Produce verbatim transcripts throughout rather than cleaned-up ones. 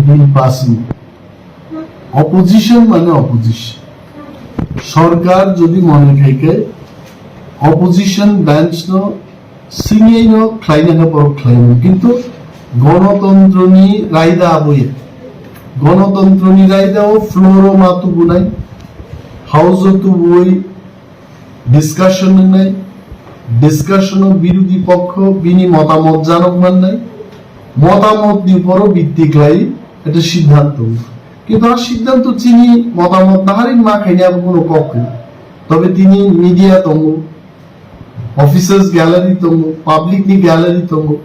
bill passing. Opposition mane opposition. Sorkar jodi mone khai khe opposition bench no singwi no khlaina khe borok khlainai. Kintu gonotontroni raida aboya. Gonotontroni raida o floor o ma tubunai, house o tubui discussion wngnai, discussion o birodhi pokkho bini motamot janok mannai, motamot ni upor o bitti khlai ekta siddhanto. Kintu a siddhanto chini motamot naharwi ma khaini abo bono kok kwrwi. Tobe tini media tongo, officers gallery tongo, public ni gallery tongo,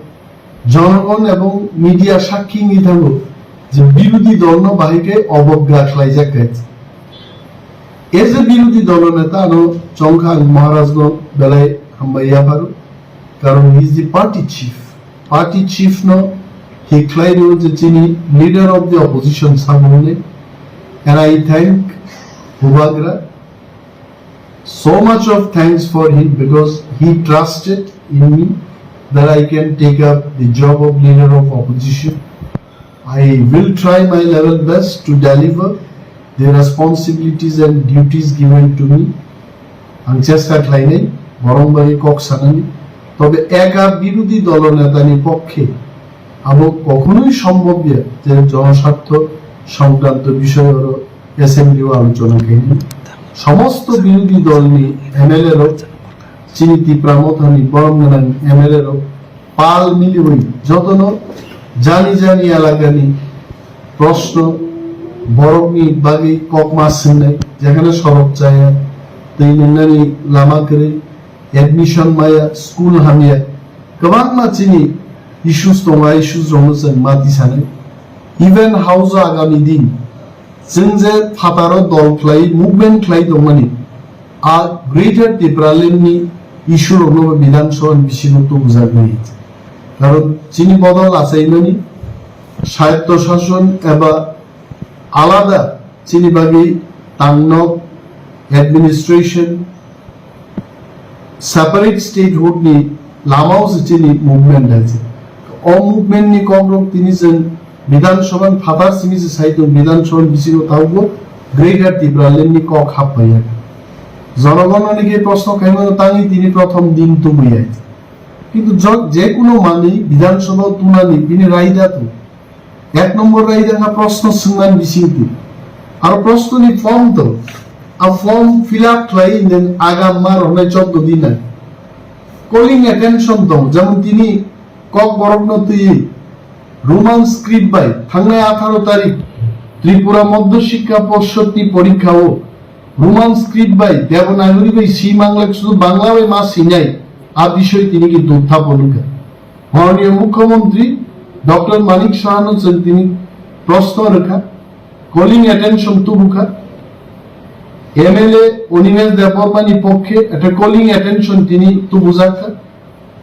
jonogon ebong media sakki wngwi thango je birodhi dol no bahai khe obogga khlaijak khe. As a birodhi dol neta ano chongkha ang Maharaj no belai hambai yapharo, karon he is the party chief. Party chief no thik khlai rw je chini leader of the opposition samung ni. And I thank Bubagra so much of thanks for him because he trusted in me that I can take up the job of leader of opposition. I will try my level best to deliver the responsibilities and duties given to me. Ang chesta khlainai borong bai kok sanani. Tobe eka birodhi dolo netani pokkhe abo kokhonoi sombobya je jonosartho songkranto bishoy oro assembly o alochona khainai. Somosto birodhi dolni M L A rok chini Tipra Mothani borom gwnang M L A rok pal miliwi jotono jani jani elakani proshno borokni bagwi kokma swngnai, jekhane sorok chaya, twi nwngnani lama kwrwi, admission maya, school hamya, kwbangma chini issues tongo, a issues rokno chwng ma tisanai. Even house o agami din chwng je phataro dol khlai, movement khlai tongmani, a Greater Tipraland ni issue rokno bo Bidhan Sabha ni bisingo tubujaknai. Karon chini bodol achaimani swayatto shason eba alada chini bagwi tangnok administration, separate statehood ni lama o se chini movement hai se. O movement ni kok rok tini chwng Bidhan Sabha ni phatar simi se sai tong, Bidhan Sabha ni bisingo tabukbo Greater Tipraland ni kok hap phaiya. Jonogon ni khe proshno khaima tangwi tini prothom din tubui hai. Kintu jo-, je kuno manwi Bidhan Sabha o tunani bini raida tong. Ek nombor raida wngkha proshno swngnani bisingtwi. Aro proshno ni form tong. A form fill up khlai nwng agam ma rwnai choddo din nai. Calling attention tong, jemon tini Kokborok no twi Roman script bai thangnai atharo tarik Tripura Madhya Shiksha Porshod ni porikha o Roman script bai Devanagari bai si manglak sudu Bangla bai ma sinai a bisoi tini kintu uthapon wngkha. Mananiya Mukhyamantri Doctor Manik Saha no chwng tini proshno rwkha, calling attention tubukha. M L A Animesh Debbarma ni pokkhe ekta calling attention tini tubujakha.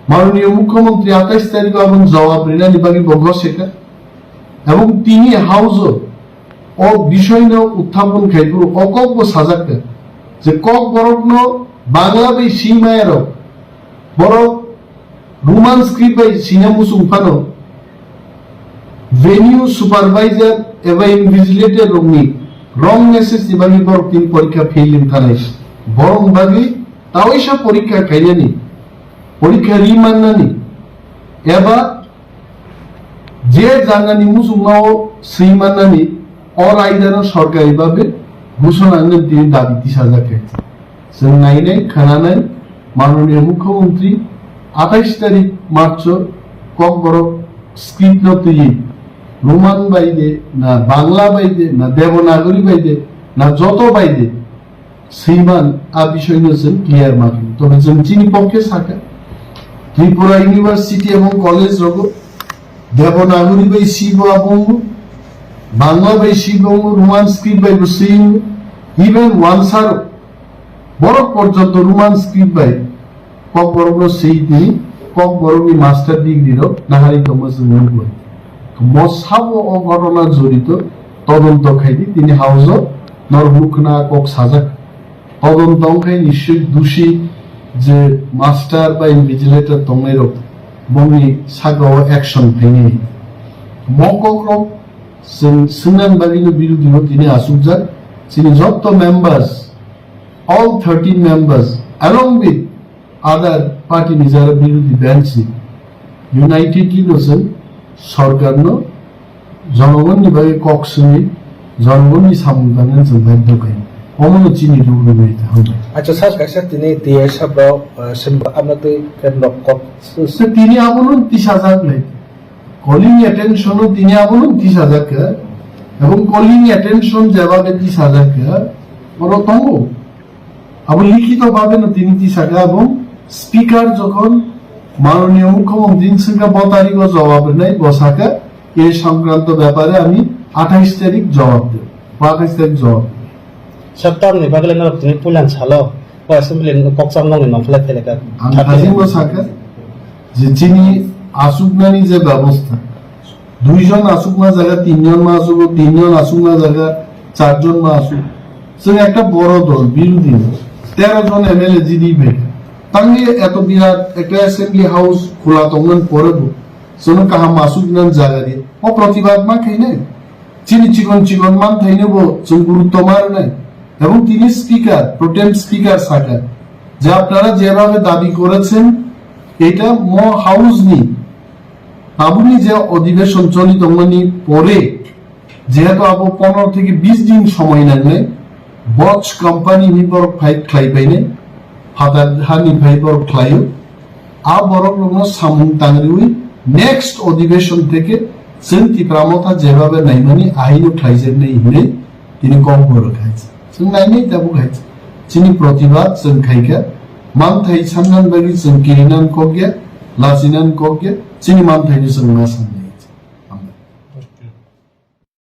Mananiya Mukhyamantri atais tarikh o aboni jawab rinani bagwi bo gosekha. Ebong tini house o o bisoi no uthapon khai phuru o kok bo sajakha je Kokborok no Bangla bai si maya rok borok Roman script bai sina muchung phano venue supervisor eba invigilator rokni wrong message ni bagwi borok tini porikha fail wng thanai. Borok bagwi tawaisa porikha khainani, porikha ri mannani eba je jagani muchungmao swi mannani o raidano sorkari babe ghoshona wngwi tini dabi tisajak khe. Chwng nainai, khwnanai, Mananiya Mukhyamantri atais tarikh March o Kokborok script no twiwi Roman bai de, na Bangla bai de, na Devanagari bai de, na joto bai de, swiman a bisoi no chwng clear ma khe. Tobe chwng chini pokhe sakha, Tripura University ebong college rogo Devanagari bai swi bo abo wngo, Bangla bai swi bo wngo, Roman script bai bo swi wngo, even wansaro borok porjonto Roman script bai Kokborok no swi di, Kokborok ni master degree rok nahari tongma chwng nukgo. Mo sabo o ghotona jorito todonto khai di, tini house o norok nukhna kok sajak. Todonto wngkhe nischoi dushi je master ba invigilator tongnai rok bongni saka o action phainai. Mo kok rok Chwng swngnani bagwino birodhi no tini achukjak. Chini jotto members, all thirteen members, along with other party ni jara birodhi bench ni unitedly no chwng sorkar no jonogonni bagwi kok swnwi jonogonni samung tangna chwng baidhyo khainai. Omono chini ruk rwmani hambai. Acha, sir, kaisa tini T S F rok, uh, sini amna twi ken rok kok. So, tini abono tisajak lai. Calling attention o tini abono tisajak kha. Ebong calling attention jeba ke tisajak kha. Oro tongo. Abo likhito bhabe no tini tisakha, abo speaker jokhon manoniyo mukhyamantri swngkha bo tarikh o jawab rwnai, bo sakha, ei songkranto byapare ami athais tarik jawab debo, athais tarik jawab debo. Sir, tamni bagwi no tini puilan salo o assembly ni kokcham nokni nongkhorlai phailakha. Ang hajingo sakha je chini achuknani je byabostha, duijon achukma jaga tinjon ma achugo, tinjon achukma jaga charjon ma achuk. Chwng ekta boro dol, birodhi dol, tero jon M L A jidi bai. Tangwi eto birat ekta assembly house khula tongmani pore bo chwngno kaham achuknani jaga di. O protibad ma khainai. Chini chikon chikon manthaino bo chwng gurutto ma rwnai. Ebong tini speaker, pro tem speaker sakha je apnara jebhabe dabi korechen, eta mo house ni tabukni je odhibeshon choli tongmani pore, jehetu abo pondro theke bis din somoi nangnai, Bosch company ni borok phai khlai painai, phatar hani phai borok khlaio, a borok rokno samung tangriwi next odhibeshon theke chwng Tipra Motha jebhabe naimani ahaino khlaijaknai hinwi tini kok borok hai. Chwng nainai tabuk hai. Chini protibad chwng khaikha, manthai sannan bagwi chwng kirinan kok ya, lachinan kok ya, chini manthaino chwng ma sanai.